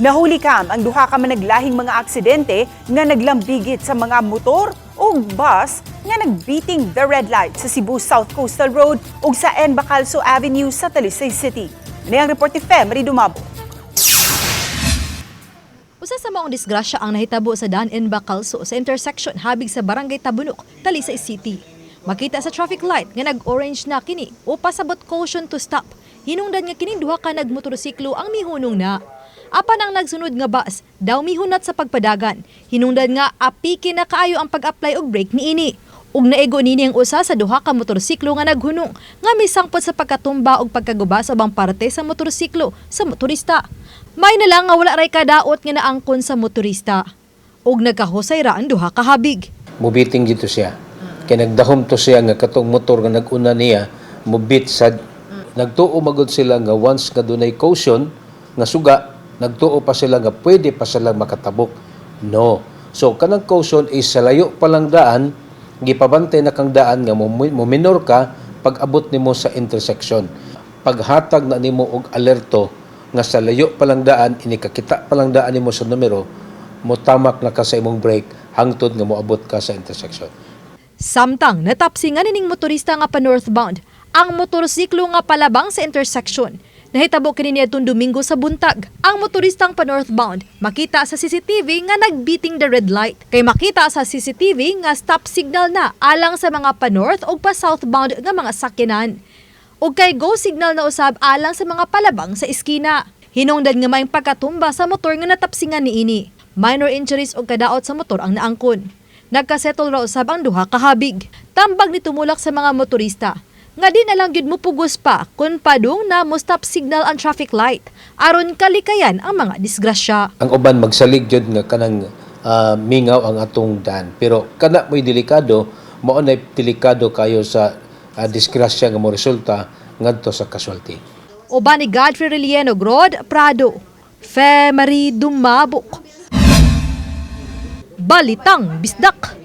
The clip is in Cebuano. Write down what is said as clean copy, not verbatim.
Nahuli kam ang duha ka managlahing mga aksidente nga naglambigit sa mga motor ug bus nga nagbeating the red light sa Cebu South Coastal Road ug sa N. Bacalso Avenue sa Talisay City. Ani ang report ni Femery Dumabo. Usa sa maong disgrasya ang nahitabo sa Dan N. Bacalso sa intersection habig sa Barangay Tabunok, Talisay City. Makita sa traffic light nga nag-orange na kini o pasabot caution to stop. Hinungdan nga kining duha ka nagmotorsiklo ang mihunong na. Apan ang nagsunod nga bus daw mihunat sa pagpadagan. Hinungdan nga apiki na kaayo ang pag-apply og brake niini. Ug naigo nini ang usa sa duha ka motorsiklo nga naghunong nga misangpot sa pagkatumba og pagkaguba sa ubang parte sa motorsiklo sa motorista. May na lang nga wala ray kadaot nga naangkon sa motorista. Ug nagkahusay ra ang duha ka habig. Mubiting dito siya. Kay nagdahom to siya nga katong motor nga nag-una niya mubit sa nagtuo magud sila nga once nga dunay caution nga suga, nagtuo pa sila nga pwede pa sila makatabok. No. So kanang caution is sa layo pa lang daan, gipabantay na kang daan nga mo minor ka pag abot nimo sa intersection. Paghatag na nimo og alerto nga sa layo pa lang daan, inikakita pa lang daan nimo sa numero, motamak na ka sa imong brake hangtod nga moabot ka sa intersection. Samtang natapsingan nining motorista nga pa northbound ang motorsiklo nga palabang sa intersection. Nahitabo kini niadtong Domingo sa buntag. Ang motoristang pa northbound makita sa CCTV nga nagbeating the red light. Kay makita sa CCTV nga stop signal na alang sa mga pa north o pa southbound nga mga sakyanan. Ug kay go signal na usab alang sa mga palabang sa eskina. Hinungdan nga may pagkatumba sa motor nga natapsingan niini. Minor injuries ug kadaot sa motor ang naangkon. Nagkasettle ra usab ang duha ka habig. Tambag ni tumulak sa mga motorista nga di na lang gyud mo pugos pa kung padung na mo stop signal ang traffic light aron kalikayan ang mga disgrasya. Ang uban magsalig jud nga kanang mingaw ang atong daan. Pero kana mo'y delikado, mao nay delikado kayo sa disgrasya nga mo resulta ngadto sa casualty. Uban ni Godfrey Relieno Grod Prado. Fe Marie Dumabok. Balitang Bisdak.